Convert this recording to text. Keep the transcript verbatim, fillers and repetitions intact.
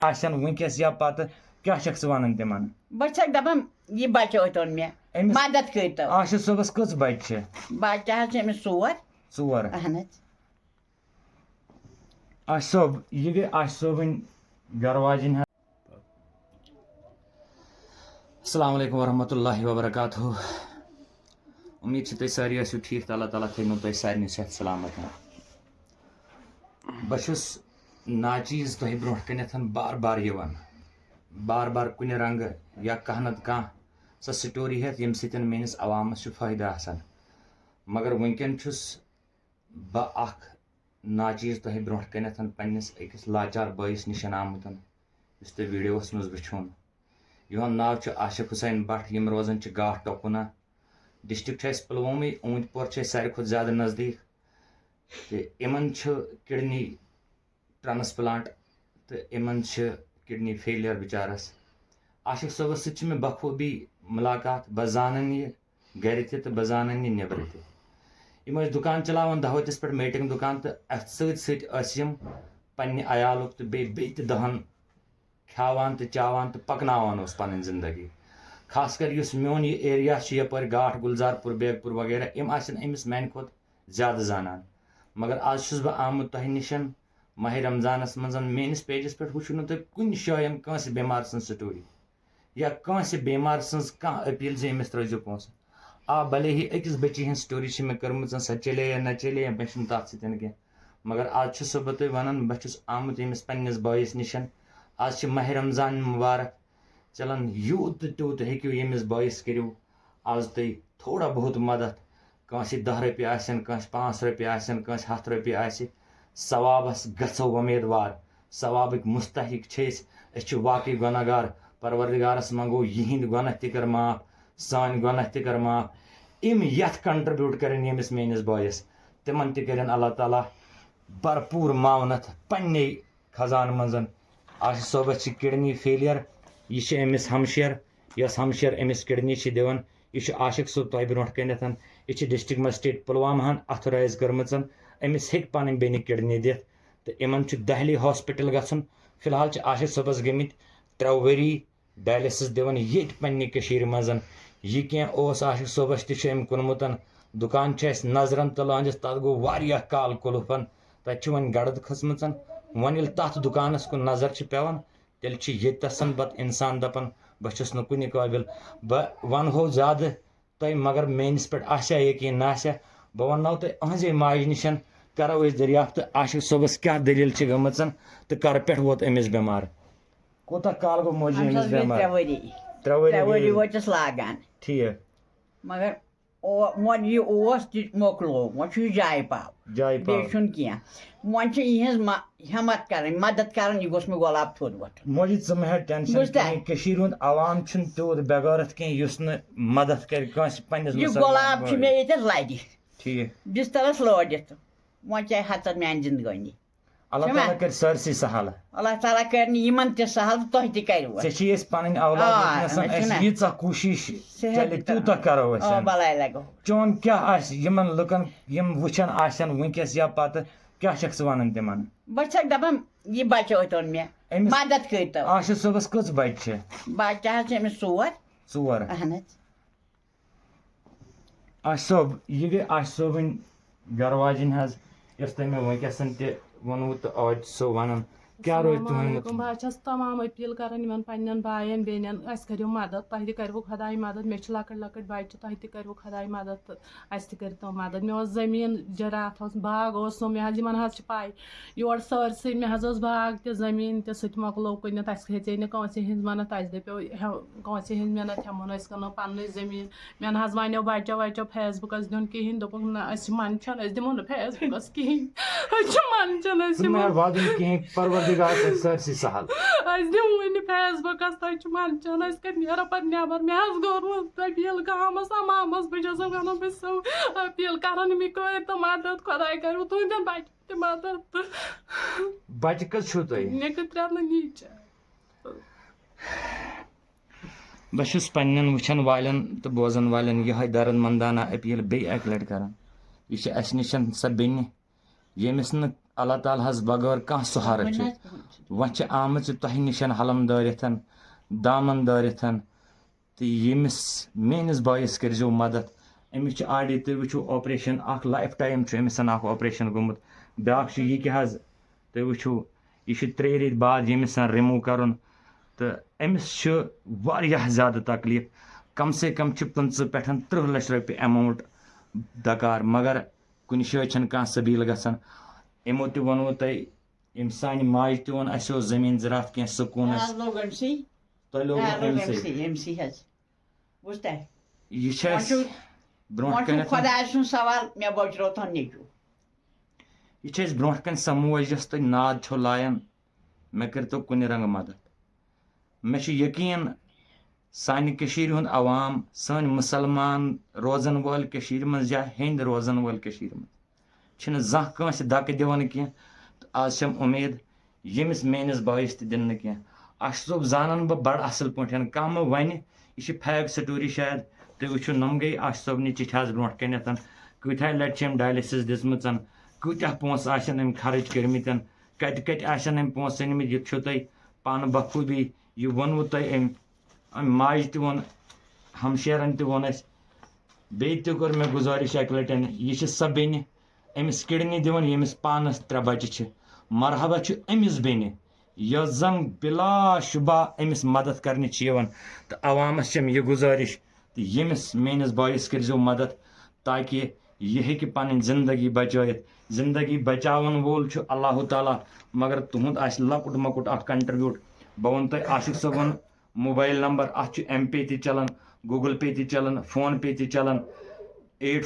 آسن وٕنکیٚس یا پتہٕ، کیٛاہ چھکھ ژٕ ونان تِمن؟ بہٕ چھَکھ دَپان، یہِ بَچہٕ اوٚتُن مےٚ، أمِس مَدَد کٔرۍتو۔ آشِق صٲبس کٔژ بَچہِ چھِ؟ بَچہٕ حظ چھِ أمِس ژور۔ ژور۔ اہن حظ۔ آشِق صٲب، یہِ گٔے آشِق صٲبٕنۍ گرٕ واجِنۍ حظ۔ السلام علیکم ورحمۃ اللہ وبرکاتہ۔ امید چھِ تُہۍ سٲری ٲسِو ٹھیٖک تہٕ اللہ تعالیٰ تھٲینو تۄہہِ سارنٕے صحت سلامت۔ بہٕ چھُس ناچیز تۄہہِ برونٛٹھ کَنٮ۪تھ بار بار یِوان، بار بار کُنہِ رنٛگہٕ یا کانٛہہ نَتہٕ کانٛہہ سۄ سٹوری ہٮ۪تھ، ییٚمہِ سۭتۍ میٲنِس عوامَس چھُ فٲیدٕ آسان۔ مگر وٕنکیٚن چھُس بہٕ اکھ ناچیز تۄہہِ برونٛٹھ کَنٮ۪تھ پننِس أکِس لاچار بٲیِس نِش آمُت، یُس تُہۍ ویڈیوَس منٛز وٕچھون۔ یِہُنٛد ناو چھُ عاشق حسین بٹ، یِم روزان چھِ گاٹھ ٹوکُنا۔ ڈسٹرکٹ چھُ اَسہِ پُلوومٕے، اوٗنتۍ پور چھُ اَسہِ ساروی کھۄتہٕ زیادٕ نزدیٖک۔ تہٕ یِمن چھُ کڈنی ٹرانسپلانٹ تہٕ یِمن چھِ کڈنی فیلیر بِچارس۔ عاشق صٲبس سۭتۍ چھِ مےٚ بخوٗبی مُلاقات، بہٕ زانان یہِ گرِ تہِ تہٕ بہٕ زانان یہِ نیٚبرٕ تہِ۔ یِم ٲسۍ دُکان چلاوان دہوتِس پٮ۪ٹھ، میٹنگ دُکان، تہٕ اَتھ سۭتۍ سۭتۍ ٲسۍ یِم پننہِ عیالُک تہٕ بیٚیہِ بیٚیہِ تہِ دَہَن کھیاوان تہٕ چاوان تہٕ پَکناوان اوس پَنٕنۍ زِندگی۔ خاص کر یُس میون یہِ ایریا چھُ یَپٲرۍ گاٹھ، گُلزار پوٗر، بیگ پوٗر وغیرہ، یِم آسن أمِس میانہِ کھۄتہٕ زیادٕ زانان۔ مگر آز چھُس بہٕ آمُت تۄہہِ نِش ماہِ رمضانَس منٛز۔ میٲنِس پیجَس پٮ۪ٹھ وٕچھِو نہٕ تُہۍ کُنہِ جایہِ کٲنٛسہِ بٮ۪مار سٕنٛز سٹوری یا کٲنٛسہِ بٮ۪مار سٕنٛز کانٛہہ اپیل زِ أمِس ترٲیزیو پونٛسہٕ۔ آ، بھلے ہی أکِس بٔچی ہٕنٛز سٹوری چھِ مےٚ کٔرمٕژ، سۄ چلے یا نہ چلے، مےٚ چھُنہٕ تَتھ سۭتۍ کینٛہہ۔ مگر آز چھُسو بہٕ تۄہہِ وَنان، بہٕ چھُس آمُت ییٚمِس پنٛنِس بٲیِس نِش۔ آز چھِ ماہِ رمضان مُبارک چلان، یوٗت تہٕ تیوٗت ہیٚکِو ییٚمِس بٲیِس کٔرِو آز تُہۍ تھوڑا بہت مدد۔ کٲنٛسہِ دَہ رۄپیہِ آسن، کٲنٛسہِ پانٛژھ رۄپیہِ آسن، کٲنٛسہِ ہَتھ رۄپیہِ آسہِ، ثوابَس گژھو وۄمیدوار۔ ثوابٕکۍ مستحق چھِ أسۍ، أسۍ چھِ واقعی گۄناہ گار۔ پروردگارَس منٛگو یِہِنٛدۍ گۄناہ تہِ کر معاف، سٲنۍ گۄناہ تہِ کر معاف۔ یِم یَتھ کنٹریبیوٹ کَرن ییٚمِس میٲنِس بٲیِس، تِمن تہِ کَرن اللہ تعالیٰ بھرپوٗر معاونت پننے خزانہٕ منٛز۔ عاشق صٲبَس چھِ کڈنی فیلیر، یہِ چھِ أمِس ہمشیر، یۄس ہمشیر أمِس کڈنی چھِ دِوان۔ یہِ چھُ عاشق صٲب تۄہہِ برونٛٹھ کَنٮ۪تھ۔ یہِ چھِ ڈسٹرکٹ مجسٹریٹ پلوامہ ہن اتھورائز کٔرمٕژ، أمِس ہیٚکہِ پنٕنۍ بیٚنہِ کڈنی دِتھ۔ تہٕ یِمن چھُ دہلی ہاسپٹل گژھُن۔ فی الحال چھِ عاشق صٲبَس گٔمٕتۍ ترٛےٚ ؤری ڈائلسس دِوان ییٚتہِ پننہِ کٔشیٖرِ منٛز۔ یہِ کینٛہہ اوس عاشق صٲبَس تہِ چھُ أمۍ کُنمُت۔ دُکان چھُ اَسہِ نظرن تہٕ لٲنجس، تَتھ گوٚو واریاہ کال کُلُفن۔ تَتہِ چھِ وۄنۍ گڑد کھٔژمٕژ۔ وۄنۍ ییٚلہِ تَتھ دُکانَس کُن نظر چھِ پٮ۪وان، تیٚلہِ چھِ ییٚتہِ تَسَن پَتہٕ اِنسان دَپان، بہٕ چھُس نہٕ کُنہِ قٲبِل۔ بہٕ وَنہو زیادٕ تۄہہِ، مگر میٲنِس پٮ۪ٹھ آسیا یقیٖن نہ آسیا، بہٕ وَنناو تۄہہِ أہٕنٛزے ماجہِ نِش، کَرو أسۍ دٔریافتہٕ عاشق صٲبَس کیٛاہ دٔلیٖل چھِ گٔمٕژ تہٕ کَرٕ پٮ۪ٹھ ووت أمِس بٮ۪مار۔ کوٗتاہ کال گوٚو موجی أمِس أمِس حظ گٔے بٮ۪مار؟ ترٛےٚ ؤری۔ ترٛےٚ ؤری ترٛےٚ ؤری گٔے۔ وٲتِس لاگان۔ ٹھیٖک۔ مگر او-، وۄنۍ یہِ اوس تہِ مۄکلو، وۄنۍ چھُ یہِ جایہِ پاو۔ جایہِ پاو۔ بیٚیہِ چھُنہٕ کینٛہہ۔ وۄنۍ چھِ یِہٕنٛز مَ-، ہٮ۪مت کَرٕنۍ، مَدَد کَرٕنۍ، یہِ گوٚژھ مےٚ گۄلاب تھوٚد وۄتھُن۔ موجی، ژٕ مہ ہےٚ ٹٮ۪نشَن بوٗزتھا؟ کِہیٖنۍ، کٔشیٖرِ ہُنٛد عوام چھُنہٕ تیوٗت بے غٲرت کینٛہہ یُس نہٕ مَدَد کَرِ کٲنٛسہِ پنٛنِس یہِ مُسلمان گۄلاب چھُ بٲیِس۔ مےٚ ییٚتٮ۪تھ لَرِ۔ ٹھیٖک۔ بِستَرَس لٲرِتھ۔ وۄنۍ کیٛاہ ہٮ۪ژَن میٛانہِ زِندگٲنی؟ اللہ چھُنہ؟ تعالیٰ کَرِ سٲرسٕے سہل۔ اللہ تعالیٰ کَرِ نہٕ یِمَن تہِ سہل، تۄہہِ تہِ کَرِوٕ۔ ژےٚ چھِ أسۍ پَنٕنۍ اولاد آ، وٕنکیٚنَس، أسۍ اَسہِ چھِنہ۔ ییٖژاہ کوٗشِش صحت چَلہِ، تہٕ تیوٗتاہ کَرو أسۍ۔ آ، بَلاے لَگو۔ چون کیٛاہ آسہِ یِمَن لُکَن یِم وٕچھان آسن وٕنکیٚس یا پَتہٕ، کیٛاہ چھَکھ ژٕ وَنان تِمَن؟ بہٕ چھَکھ دَپان، یہِ بَچہٕ اوٚتُن مےٚ، أمِس مَدَد کٔرۍتو۔ عاشق صٲبَس کٔژ بَچہِ چھِ؟ بَچہٕ حظ چھِ أمِس ژور۔ ژور۔ اَہَن حظ۔ عاشق صٲب، یہِ گٔے عاشق صٲبٕنۍ گرٕ واجِنۍ حظ، یۄس تۄہہِ مےٚ وٕنکیٚس تہِ ووٚنوُ تہٕ عٲدۍ چھُسو وَنان۔ کیٛاہ روزِ السلام تُہُنٛد علیکم۔ مُتلِق؟ بہٕ حظ چھَس تمام اپیٖل کران یِمن پننٮ۪ن باین بیٚنٮ۪ن، اَسہِ کٔرِو مدد، تۄہہِ تہِ کٔرِوٕ خۄداے مدد، مےٚ چھِ لۄکٕٹۍ لۄکٕٹۍ بچہِ، تۄہہِ تہِ کٔرِوٕ خۄداے مدد تہٕ اَسہِ تہِ کٔرۍتو مدد۔ مےٚ اوس زٔمیٖن جراتھ اوس، باغ اوسُم، مےٚ حظ، یِمن حظ چھِ پاے، یورٕ سٲرسٕے، مےٚ حظ اوس باغ تہِ زٔمیٖن تہِ، سُہ تہِ مۄکلوو کٕنِتھ، اَسہِ کھژے نہٕ کٲنٛسہِ ہِنٛز منتھ، اَسہِ دَپیو، ہٮ۪و-، کٲنٛسہِ ہِنٛز منتھ ہٮ۪مو نہٕ أسۍ، کٕنو پننُے زٔمیٖن۔ مےٚ نہ حظ وَنیو بَچو وَچو فیس بُکَس دیُن کِہیٖنۍ، دوٚپُکھ، نہ، أسۍ چھِ منٛدچھان، أسۍ دِمو نہٕ فیس بُکَس کِہیٖنۍ۔ أسۍ چھِ منٛدچھان، أسۍ چھِ ژٕ مہ ہےٚ وَدُن کِہیٖنۍ، پروردگار کَرِ سٲرسٕے سہل۔ أسۍ دِموٕے نہٕ فیس بُکَس، تۄہہِ چھِ منٛدچھان، أسۍ کَتہِ نیرو پَتہٕ نٮ۪بَر؟ مےٚ حظ گوٚر وۄنۍ اپیٖل گامَس، عوامَس، بہٕ چھَسو وَنان، بہٕ چھَسو اپیٖل کَران، مےٚ کٔرۍ تو مَدَد، خۄداے کَرِوٕ تُہٕنٛدٮ۪ن بَچَن تہِ مَدَد۔ بَچہِ کٔژ چھِو تۄہہِ؟ مےٚ گٔے ترٛےٚ نہٕ نیٖچَر۔ بہٕ چھُس پننٮ۪ن وٕچھن والٮ۪ن تہٕ بوزن والٮ۪ن یِہوٚے دردمندانہ اپیٖل بیٚیہِ اکہِ لٹہِ کران۔ یہِ چھِ اسہِ نِش سۄ بیٚنہِ، ییٚمِس نہٕ اللہ تعالیٰ ہس بغٲر کانٛہہ سہارٕ چھُ۔ وۄنۍ چھِ آمٕژ تۄہہِ نِش حلم دٲرِتھ، دامن دٲرِتھ، تہٕ ییٚمِس میٲنِس بٲیِس کٔرۍزیو مدد۔ أمِس چھِ آلریڈی، تُہۍ وٕچھِو، آپریشن اکھ، لایف ٹایم چھُ أمِس اکھ آپریشن گوٚمُت۔ بیٛاکھ چھُ یہِ کہِ حظ، تُہۍ وٕچھِو، یہِ چھُ ترٛیٚیہِ ریٚتۍ بعد ییٚمِس رِموٗ کَرُن، تہٕ أمِس چھُ واریاہ زیادٕ تکلیٖف۔ کم سے کم چھِ پٕنٛژٕہ پٮ۪ٹھ تٕرٛہ لَچھ رۄپیہِ ایماوُنٛٹ دَکار، مگر کُنہِ جایہِ چھَنہٕ کانٛہہ سبیٖل گژھان۔ یِمو تہِ ووٚنوُ تۄہہِ، ییٚمہِ سانہِ ماجہِ تہِ ووٚن، اَسہِ اوس زٔمیٖن زِراعت کینٛہہ سکوٗن مےٚ اَسہِ۔ حظ لوٚگ أمۍ سٕے۔ تۄہہِ لوٚگوُ مےٚ حظ لوٚگ أمۍ أمۍ سٕے۔ سٕے، أمۍ سٕے حظ۔ بوٗزتھا؟ یہِ چھِ مےٚ اَسہِ چھُ، برونٛٹھ مےٚ چھُ کَنٮ۪تھ۔ خۄداے سُنٛد سوال، مےٚ بٲگروو تہٕ نیٚچوٗ۔ یہِ چھِ أسۍ برونٛٹھ کَنہِ سۄ موج یۄس تُہۍ ناد چھو لایان، مےٚ کٔرۍتو کُنہِ رنٛگہٕ مدد۔ مےٚ چھُ یقیٖن، سانہِ کٔشیٖرِ ہُنٛد عوام، سٲنۍ مُسلمان روزن وٲلۍ کٔشیٖرِ منٛز یا ہیٚنٛدۍ روزن وٲلۍ کٔشیٖرِ منٛز، چھِنہٕ زانٛہہ کٲنٛسہِ دَکہٕ دِوان کینٛہہ۔ تہٕ آز چھَم اُمید، ییٚمِس میٛٲنِس بٲیِس تہِ دِنہٕ نہٕ کینٛہہ۔ اَشہِ صٲب زانَن بہٕ بَڑٕ اَصٕل پٲٹھۍ، کانٛہہ مہ وَنہِ، یہِ چھِ fake story شاید۔ تُہۍ وٕچھِو، نۄم گٔے اَشہِ صٲبنہِ چِٹھِ حظ برونٛٹھ کَنٮ۪تھ، کۭتیٛاہ لَٹہِ چھِ أمۍ dialysis دِژمٕژ، کۭتیٛاہ پونٛسہٕ آسن أمۍ خرٕچ کٔرمٕتۍ، کَتہِ کَتہِ آسن أمۍ پونٛسہٕ أنۍمٕتۍ، یہِ چھُو تۄہہِ پانہٕ بخوٗبی، یہِ ووٚنوُ تۄہہِ أمۍ، أمۍ ماجہِ تہِ ووٚن، ہمشیرَن تہِ ووٚن اَسہِ۔ بیٚیہِ تہِ کوٚر مےٚ گُزٲرِش اَکہِ لَٹٮ۪ن، یہِ چھِ سۄ بیٚنہِ، أمِس kidney دِوان، ییٚمِس پانَس ترٛےٚ بَچہِ چھِ۔ مرحبا چھُ أمِس بیٚنہِ، یۄس زَن بِلا شُبہ أمِس مدد کرنہِ چھِ یِوان۔ تہٕ عوامَس چھَم یہِ گُزٲرِش، تہٕ ییٚمِس میٛٲنِس بٲیِس کٔرۍزیو مدد، تاکہِ یہِ ہیٚکہِ پَنٕنۍ زِندگی بچٲیِتھ۔ زِندگی بچاوَن وول چھُ اللہ تعالیٰ، مگر تُہُنٛد آسہِ لۄکُٹ مۄکُٹ اَکھ contribute۔ بہٕ وَنہٕ تۄہہِ عاشق صٲبُن موبایِل نمبر، اَتھ چھُ ایم پے تہِ چلان، Google Pay تہِ چلان، PhonePe تہِ چلان، ایٹ